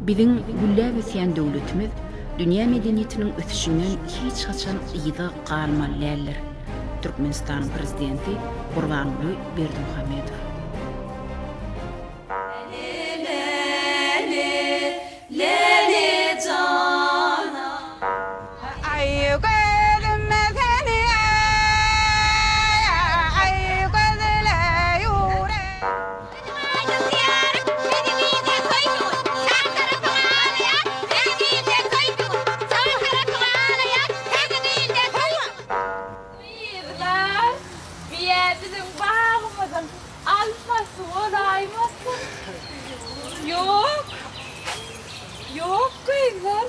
Biziň gülläp ösýän döwletimiz dünýä medeniýetiniň ösüşinden hiç haçan yza galmaly däldir. Türkmenistanyň Prezidenti Gurbanguly Berdimuhamedow. Gyzlar, biýä biziň bagymyzyň almasy bolaýmasyn? Ýok, ýok gyzlar,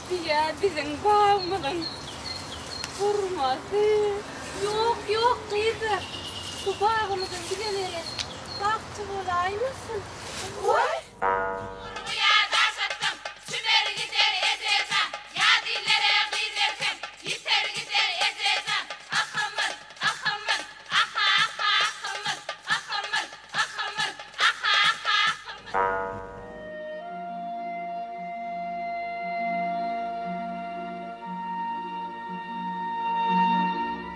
biýä biziň bagymyzyň hurmasy. Ýok, ýok gyzlar, bu bagymyzyň bize beren bagty bolaýmasyn? Waý! Urguýa daş atsaň, çümer gider ejejan, Ýat illere gyz berseň, ýiter gider ejejan. Ahymyz, ahymyz, aha, aha, ahymyz, ahymyz, ahymyz, aha, aha, ahymyz.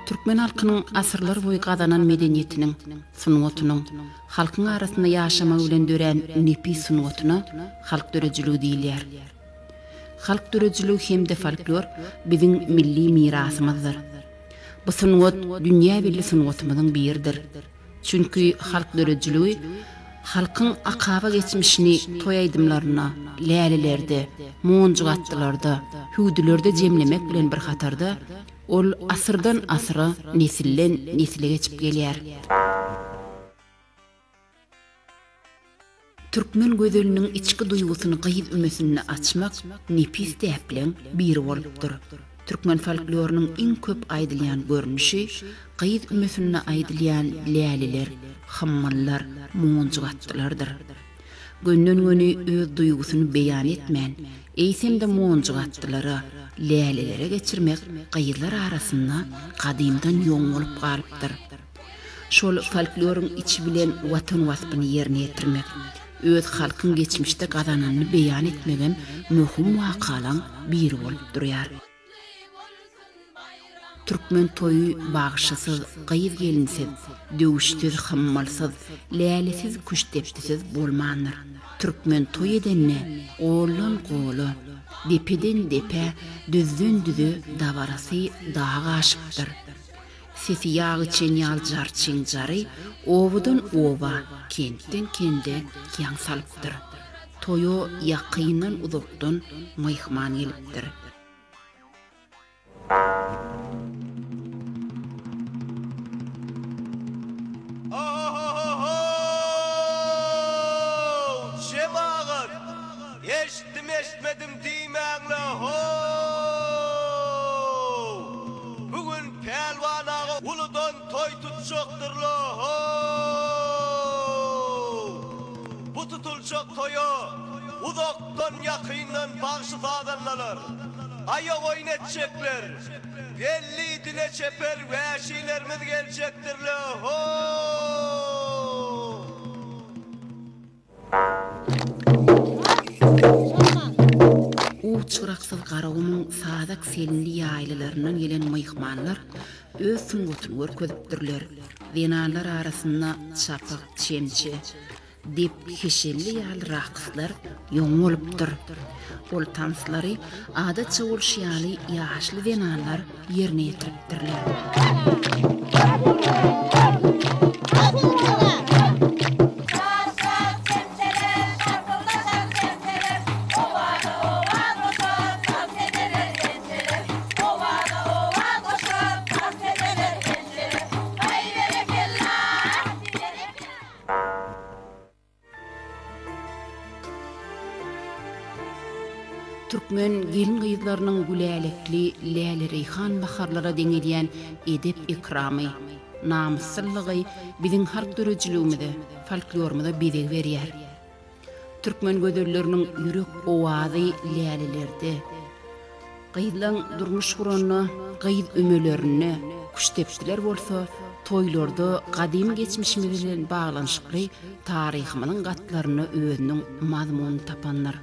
Türkmen halkynyň asyrlar boýy gazanan medeniýetiniň, sungatynyň, Halkyň arasynda ýaşamagy bilen dörän nepis sungatyna halk döredijiligi diýilýär. Halk döredijiligi hem-de folklor biziň milli mirasymyzdyr. Bu sungat dünýä belli sungatymyzyň biridir. Çünki halk döredijiligi halkyň akaba geçmişini toý aýdymlarynda, lälelerde, monjugatdylarda, hüwdülerde jemlemek bilen bir hatarda, Ol asyrdan asyra, nesilden nesile geçip gelýär. Türkmen gözeliniň içki duýgusyny gyz ümesinde açmak nepis däpleň biri bolupdyr. Türkmen folklorynyň iň köp aýdylýan görnüşi gyz ümesinde aýdylýan läleler, hymmyllar, monjugatdylardyr. Gönden-göni öz duýgusyny beýan etmän, eýsem-de monjugatdylara, lälelere geçirmek gyzlar arasynda gadymdan ýoň bolup galypdyr. Şol folkloryň içi bilen Watan waspyny ýerine ýetirmek, öz halkyň geçmişde gazananyny beýan etmegem möhüm wakalaň biri bolup durýar. Türkmen toýy bagşysyz, gyz-gelinsiz, döwüşsiz, hymmylsyz, lälesiz, küştdepdisiz bolmandyr. Türkmen toý edende goldan-gola, depeden-depä, düzden-düze dabarasy dag aşypdyr. Sesi ýag içen ýaly jarçyň jary obadan-oba, kentden-kende ýaň salypdyr. Toýa ýakyndan-uzakdan myhman gelipdir. Ho-ho-ho-how! Jemagat! Eşitdim-eşitmedim diýmäň-le, how! Bu gün Pälwan aga uludan toý tutjakdyr-la, how! Bu tutuljak toýa uzakdan-ýakyndan bagşy-sazandalar, aýak oýun etjekler, belli dile çeper wäşilerimiz geljekdir-le, ho-o-o! Uç-gyraksyz Garagumuň sazak selinli ýaýlalaryndan gelen myhmanlar öz sungatyny görkezipdirler. Zenanlar arasynda çapak, çemçe, Dep, heşelle ýaly rakslar ýoň bolupdyr. Ol tanslary adatça bolşy ýaly ýaşly zenanlar ýerine ýetiripdirler. Türkmen gelin-gyzlarynyň gülälekli läle-reýhan baharlara deňelýän edep-ekramy, namyslylygy biziň halk döredijiligimize, folklorymyza bezeg berýär. Türkmen gözelleriniň ýürek owazy lälelerde, Gyzlaň durmuş guranda gyz ümelerinde, küştdepdiler bolsa toýlarda gadymy geçmişimiz bilen baglanyşykly taryhymyzyň gatlarynda özüniň mazmunyny tapandyr.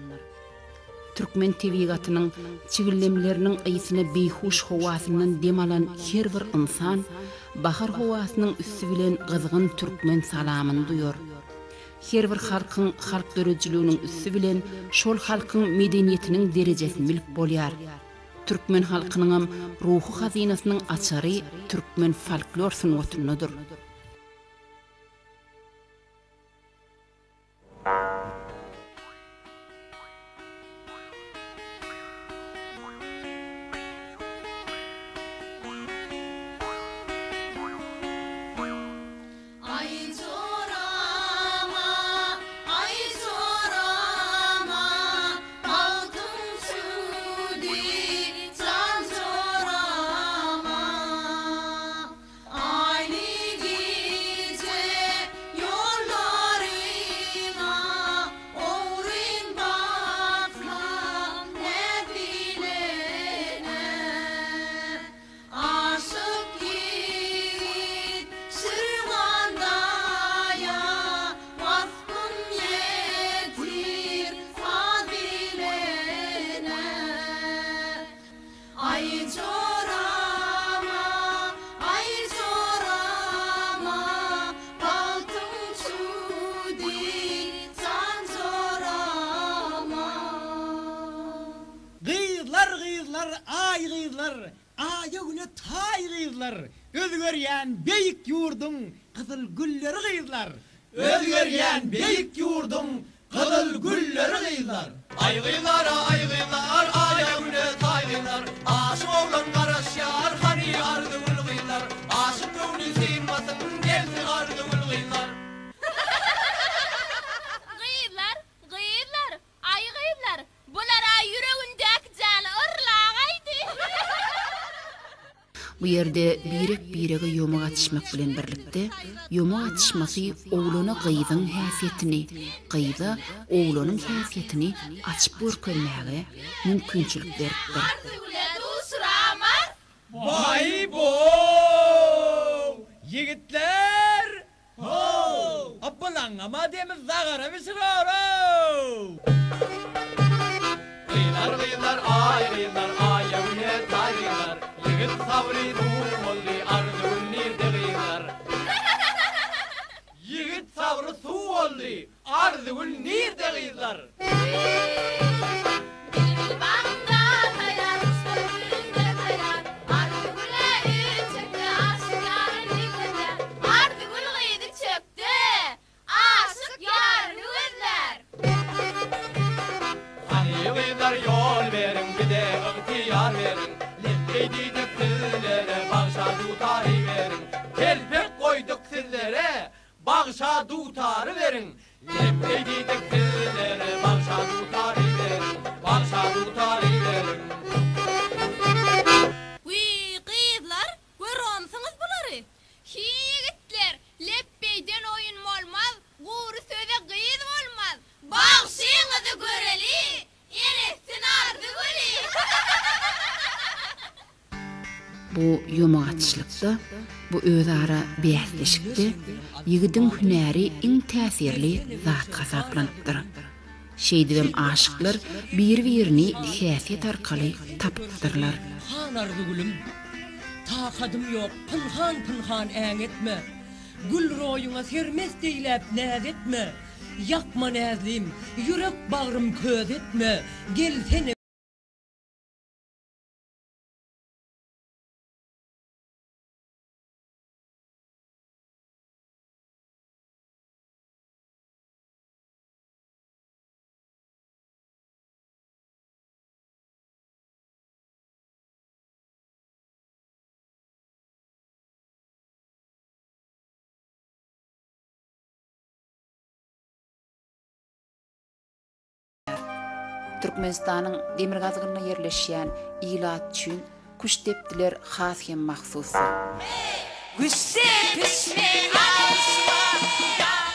Türkmen tebigatynyň çigildemleriniň ysyna beýhuş howasyndan dem alan her bir ynsan bahar howasynyň üsti bilen gyzgyn türkmen salamyny duýar. Her bir halkyň halk döredijiliginiň üsti bilen şol halkyň medeniýetiniň derejesini bilip bolýar. Türkmen halkynyňam ruhy hazynasynyň açary türkmen folklor sungatyndadyr. Aý jorama, aý jorama, Bagtym çüwdi jan jorama. Aýly gije ýollaryna Ogryn baksam näbilene. Aşyk ýigit Şirwandaýa Waspyn ýetir saz bilene. Aý jorama, aý jorama, Bagtym çüwdi jan jorama. Gyzlar gyzlar aý gyzlar Aýa güne taý gyzlar Özgerýän beýik ýurduň gyzyl gülleri gyzlar. Özgerýän beýik ýurduň gyzyl gülleri gyzlar. Aý gyzlar aý gyzlar Aýa güne taý gyzlar Aşyk oglan garaşýar hany Arzygül gyzlar Aşyk göwni synmasyn gelsin Arzygül gyzlar. Gyzlar, gyzlar, Aý gyzlar, bular-a ýüregindäki jany yrlagaýdy. Bu ýerde birek-birege ýomak atyşmak bilen birlikde, ýomak atyşmasy oglana gyzyň häsiýetini, gyza oglanyň häsiýetini açyp görkezmäge mümkinçilik beripdir. Arzygüle duşuramaz. Baý-bow! Ýigitler! How! A bulaňňama demiz zagara bişirow-ow! Gyzlar gyzlar aý gyzlar aýa güne taý gyzlar Ýigit sabry suw boldy Arzygül nirde gyzlar. Ýigit sabry suw boldy Arzygül nirde gyzlar. Bilbil bagynda saýrar, guşlar gülünde saýrar. Arzygüle il çekdi, aşyk ýaryny gözlär. Arzygül gyzy çökdi, aşyk ýaryny gözlär. Hany gyzlar ýol beriň bize ygtyýar beriň Lepbeý diýdik sizlere bagşa dutary beriň Telpek goýduk sizlere Bagşa dutary beriň, lepbeý diýdik sizlere, Bagşa dutary beriň, bagşa dutary beriň. Wiý, gyzlar, göromsyňyz bulary? Hiý, ýigitler, lepbeýden oýun bolmaz, gury söze gyz bolmaz. Bagşyňyzy göreli, eretsin Arzygüli! Bu ýomak atyşlykda, bu özara bäsleşikde ýigidiň hünäri iň täsirli zat hasaplanypdyr. Şeýdibem aşyklar biri-birini häsiýet arkaly tapypdyrlar. Han Arzygülüm, takadym ýok, pynhan-pynhan äňetme, Gül roýuňa sermest eýläp näz etme, Ýakma näzlim, ýürek-bagrym köz etme, Gelsene. Türkmenistanyň demirgazygynda ýerleşýän ilat üçin küştdepdiler has hem mahsusdyr.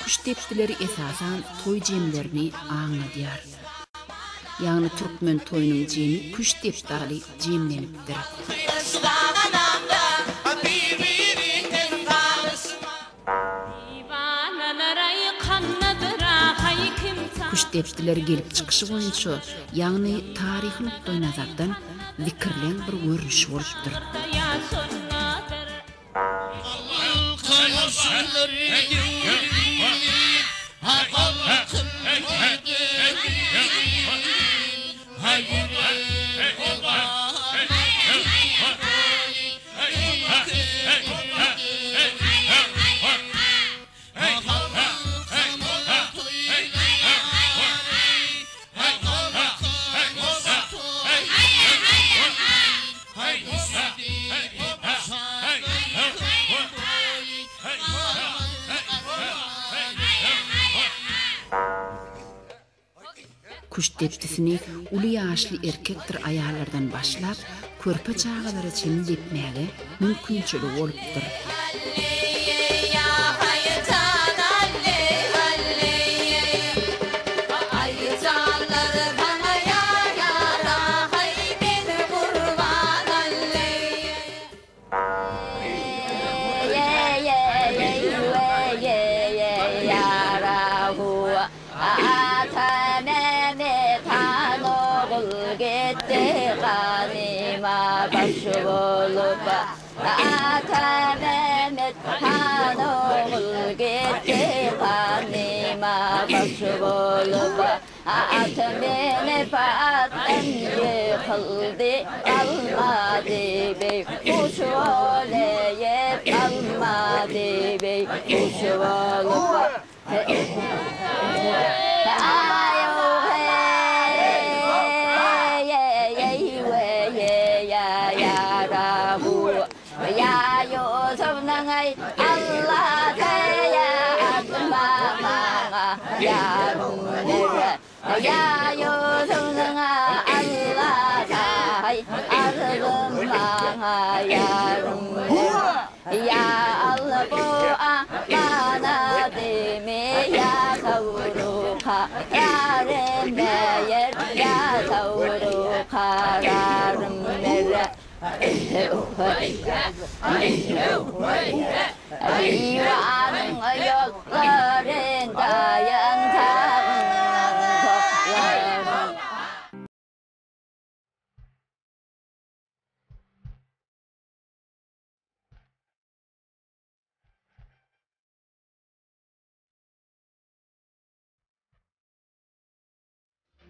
Küştdepdileri esasan toý jemlerini aňladýar. Ýagny türkmen toýunyň jemi küştdepdi jemlenipdir. Küştdepdiler gelip çykyşy boýunça, ýagny taryhy nukdaýnazardan zikirleň bir görnüşi bolupdyr. Küştdepdisini uly ýaşly erkekdir aýallardan başlap, körpe çagalara çenli depmäge mümkinçiligi bolupdyr.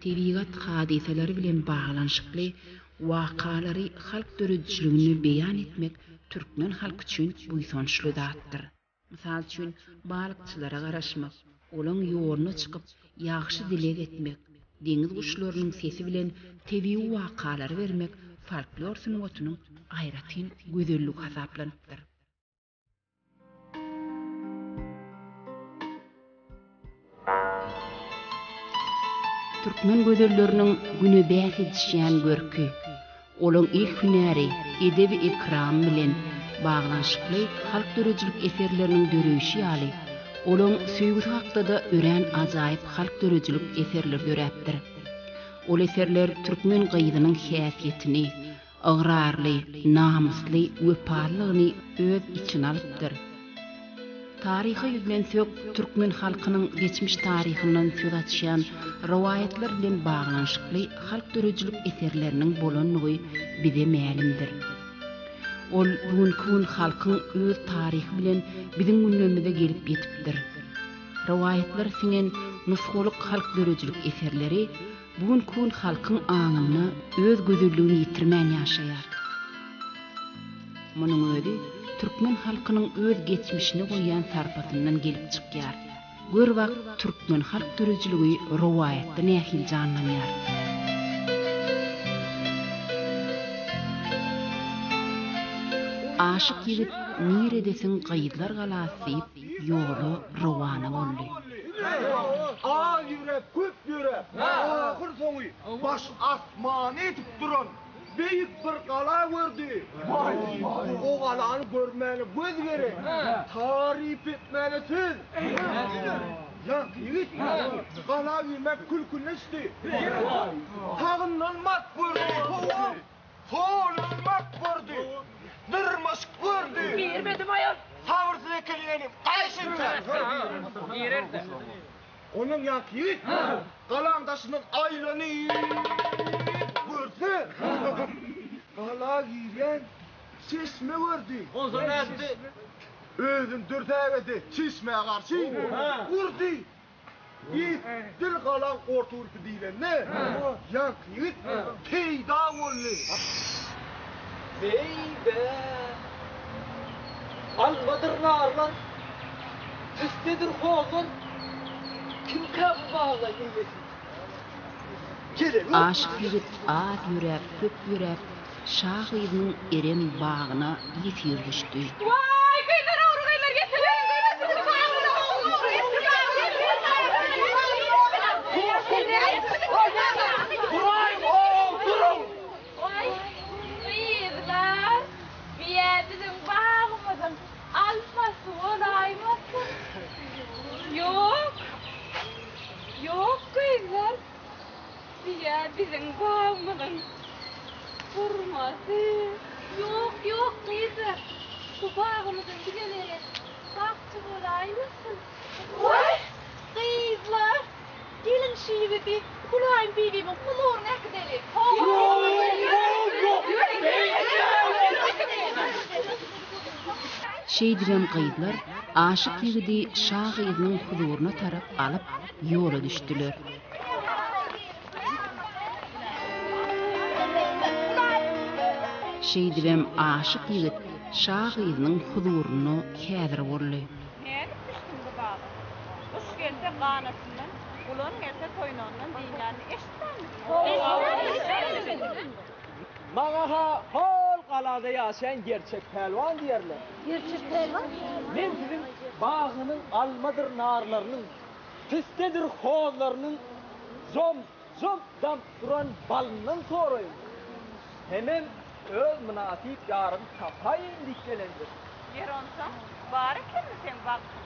Tebigat hadysalary bilen baglanyşykly wakalary halk döredijiliginde beýan etmek türkmen halky üçin buýsançly zatdyr. Mysal üçin, balykçylara garaşmak, olaň ýoluna çykyp, ýagşy dileg etmek, deňiz guşlarynyň sesi bilen tebigy wakalary bermek folklor sungatynyň aýratyn gözelligi hasaplanypdyr. Türkmen gözelleriniň güne bäs edişýän görki, olaň el hünäri, edebi-ekramy bilen baglanyşykly halk döredijilik eserleriniň döreýşi ýaly, olaň söýgüsi hakda-da örän ajaýyp halk döredijilik eserleri döräpdir. Ol eserler türkmen gyzynyň häsiýetini, Ygrarly, namysly, wepalylygyny öz içine alypdyr. Taryha ýüzlensek, türkmen halkynyň geçmiş taryhyndan söz açýan rowaýatlar bilen baglanyşykly halk döredijilik eserleriniň bolandygy bize mälimdir. Ol bu günki gün halkyň öz taryhy bilen biziň günlerimize gelip ýetipdir. Rowaýatlara siňen nusgalyk halk döredijilik eserleri Bu günki gün halkyň aňynda öz gözelligini ýitirmän ýaşaýar. Munuň özi türkmen halkynyň öz geçmişine goýýan sarpasyndan gelip çykýar. Gör bak, türkmen halk döredijiligi rowaýatda nähili janlanýar. Aşyk ýigit niredesiň gyzlar galasy diýip, ýola rowana boldy. Az ýöräp, köp ýöräp, ahyrsoňy başy asmana ýetip duran beýik bir gala gördi. O galany görmäne göz gerek, taryp etmäne söz. Ýaňky ýigit gala girmek külkünçdi. Sagyndan mat gördi. Solundan mat gördi. Dyrmaşyk gördi. Girmedim aýol. Sabyrsyz ekeniň enim. Gaýşyn sen. Girerdi. Onuň ýaňky ýigit gala. daşyndan aýlanyp görse, gala girýän çeşme gördi. Onsoň nätdi? Özüni dürsägedi, çeşmä garşy urdy. Ýigit dil galaň orta ülpi diýlende, ýaňky ýigit peýda boldy. Beý-be! Almadyr narlar, pissedir hozlar, kimkä bu baglaň eýesi? Gelen ýok. Aşyk ýigit az ýöräp, köp ýöräp, şa gyzynyň erem bagyna ýesir düşdi. Waý, gyzlar, ogry gyzlar, ýeteweriň, Duraýyň-ow, duruň! Waý, gyzlar, biýä biziň bagymyzyň almasy bolaýmasyn? Ýok, ýok, gyzlar. Biýä biziň bagymyzyň hurmasy. Ýok, ýok, gyzlar, bu bagymyzyň bize beren bagty bolaýmasyn? Waý, gyzlar, geliň şu ýigidi Gülaýym bibimiň huzuryna äkideli. Şeýdibem gyzlar aşyk ýigidi şa gyzynyň huzuryna tarap alyp ýola düşdüler. Şeýdibem aşyk ýigit şa gyzynyň huzurynda häzir boldy. Nädip düşdüň bu baga? Guş gelse ganatyndan, gulan gelse toýnagyndan diýilýänini eşitmänmisiň? Maňa-ha hol galada ýaşaýan Gerçek pälwan diýerler. Gerçek pälwan? Men siziň bagyňyzyň almadyr narlarynyň, Pissedir hozlarynyň zom-zom damyp duran balyndan soraýyn. Hemem öz mynasyp ýarymy tapaýyn diýip gelendir. Ýeri onsoň, bar ekenmi seň bagtyň?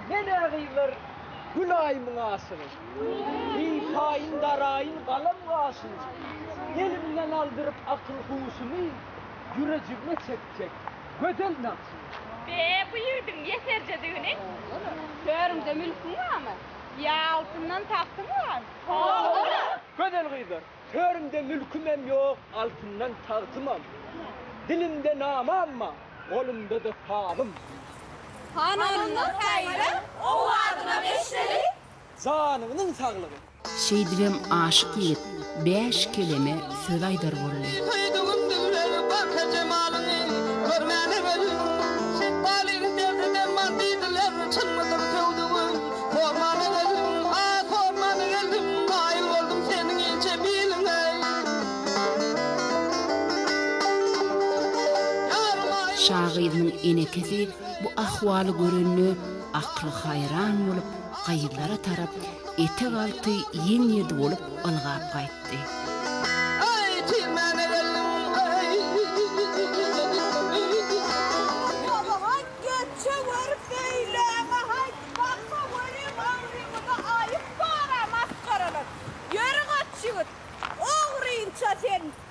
Men-ä gyzlar Gülaýymyň aşygy. Bipaýyn daraýyn galam gaşyny. Elimden aldyryp akyl-huşumy, ýürejigme çekjek. Gözel nagşy. Be, bu ýigidiň ýeserjedigini. Törüňde mülküň barmy? Ýa altyndan tagtyň barmy? Hawa. Gözel gyzlar, törümde mülkümem ýok, altyndan tagtymam. Dilimde namam bar, golumda-da sazym. Hany onda saýra, owazynam eşideli. Janyňyň saglygy. Şeýdibem aşyk ýigit bäş keleme söz aýdar boldy. Söýdügim dilber barka jemalyňy görmäne geldim. Şetdalyň derdi derman diýdiler, çynmydyr söwdügim, sormana geldim. A sormana geldim, maýyl boldum seniň inçe biliňe. Şa gyzynyň enekesi bu ahwaly görende akly haýran bolup, gyzlara tarap etek alty ýeň ýedi bolup ylgap gaýtdy.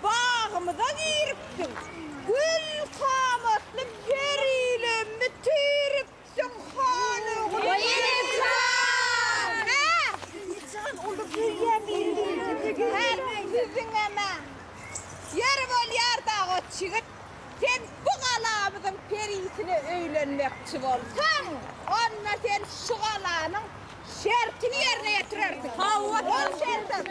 Bagymyza giripsiň, gül kamatly perilemmi tiripsiň, han ogly. Waý enejan! Hä? Enejan, olar söýýän biri-birini. Hä, siziňem-ä. Ýeri bolýar-da, goç ýigit, sen bu galamyzyň perisine öýlenmekçi bolsaň, onda sen şu galanyň Şertini ýerine ýetirersiň. Hawa, ol şertem.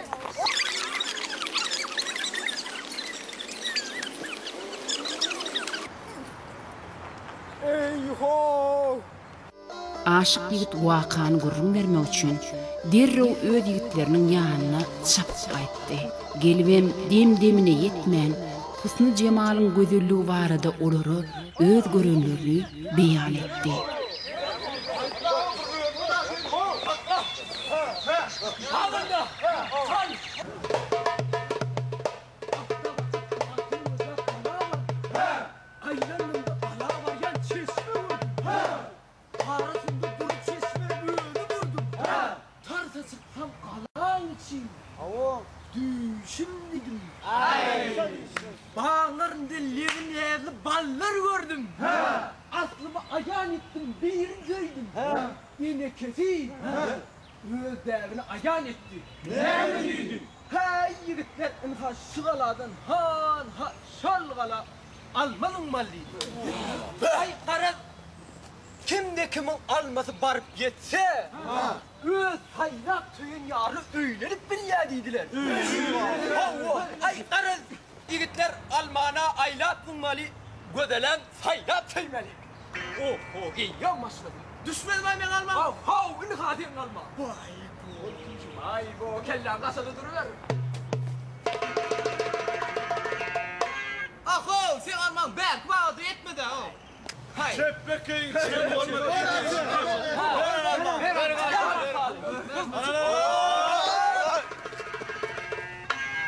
Eý-ho! Aşyk ýigit wakany gürrüň bermek üçin derrew öz ýigitleriniň ýanyna çapyp gaýtdy. Gelibem dem-demine ýetmän, husny-jemalyň gözelligi barada olara öz görenlerini beýan etdi. Hawa, düýşüm diýdim. Baglarynda lebi-näzli ballar gördüm. Aslymy aýan etdim, birin söýdüm. Enekesi. Öz däbini aýan etdi. Näme diýdi? Häý, ýigitler, ynha şu galadan han-ha şol gala alma zyňmaly diýdi. Aý, garaz, kimde-kimiň almasy baryp ýetse, öz saýlap söýen ýaryna öýlenip bilýär diýdiler. Hawa, aý, garaz, ýigitler, almany-a aýlap zyňmaly, gözelem saýlap söýmeli. Oho, eýýäm başlady. Düşmezmi meň almam? Haw, ynha seň almaň. Baý-bo, baý-bo, kelläň gaşada duruber. Ahow, seň almaň bärki bagda ýetmedi-ä-ow. Haý. Çepbekeýiň çen bolmady.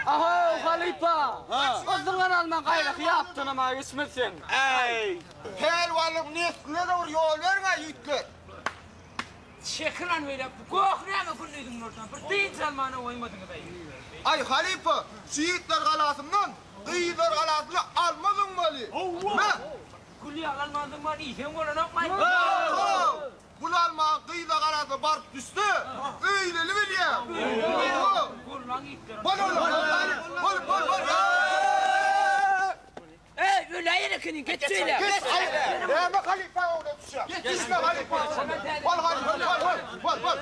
Ahow, halypa! Gyzyňdan almaň gaýraky ýapdanam-a geçmez seň. Äý, Pälwanlyk nesline-de bir ýol beriň-ä, ýigitler! Çekil han beýläk, bu goh näme gündiziň nurdan, bir dynç almana goýmadyňyz-aý. Aý, halypa, şu ýigitler galasyndan gyzlar galasyna alma zyňmaly. Me! Gül ýaly alma zyňman iýseň bolanokmy-aý? Ýok-ow! Gül alma gyzlar galasyna baryp düşse, öýleli bilýäň. Hawa! Bolmaň ýigitler. Bol oglum, bol, bol, bol, bol! Eý, öläýen ekeniň, geç şeýle. Geç, aý, näme halypaň öňüne düşýäň? Düşme halypaň öňüne. Bol halypa, bol, bol, bol, bol.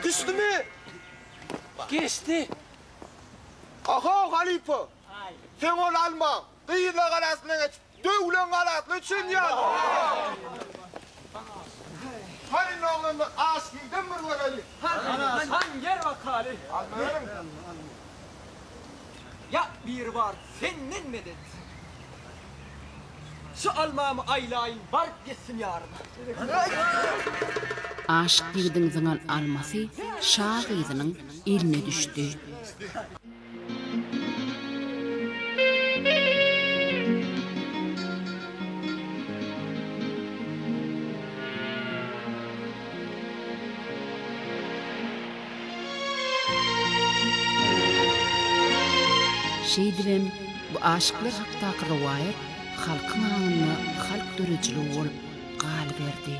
Düşdümi? Geçdi. Ahow, halypa. Seň ol almaň, gyzlar galasyna geçip, Döwlen galasyna üçin ýaly. Hany indi oglanlar, aş giden bir göreli. Han, han, gel bakaly. Almaýaryn. Ýa biri bar senden medet. Şu almamy aýlaýyn baryp ýetsin ýaryma. Aşyk ýigidiň zyňan almasy şa gyzynyň eline düşdi. Şeýdibem, bu aşyklar hakdaky rowaýat halkyň aňynda halk döredijiligi bolup galyberdi.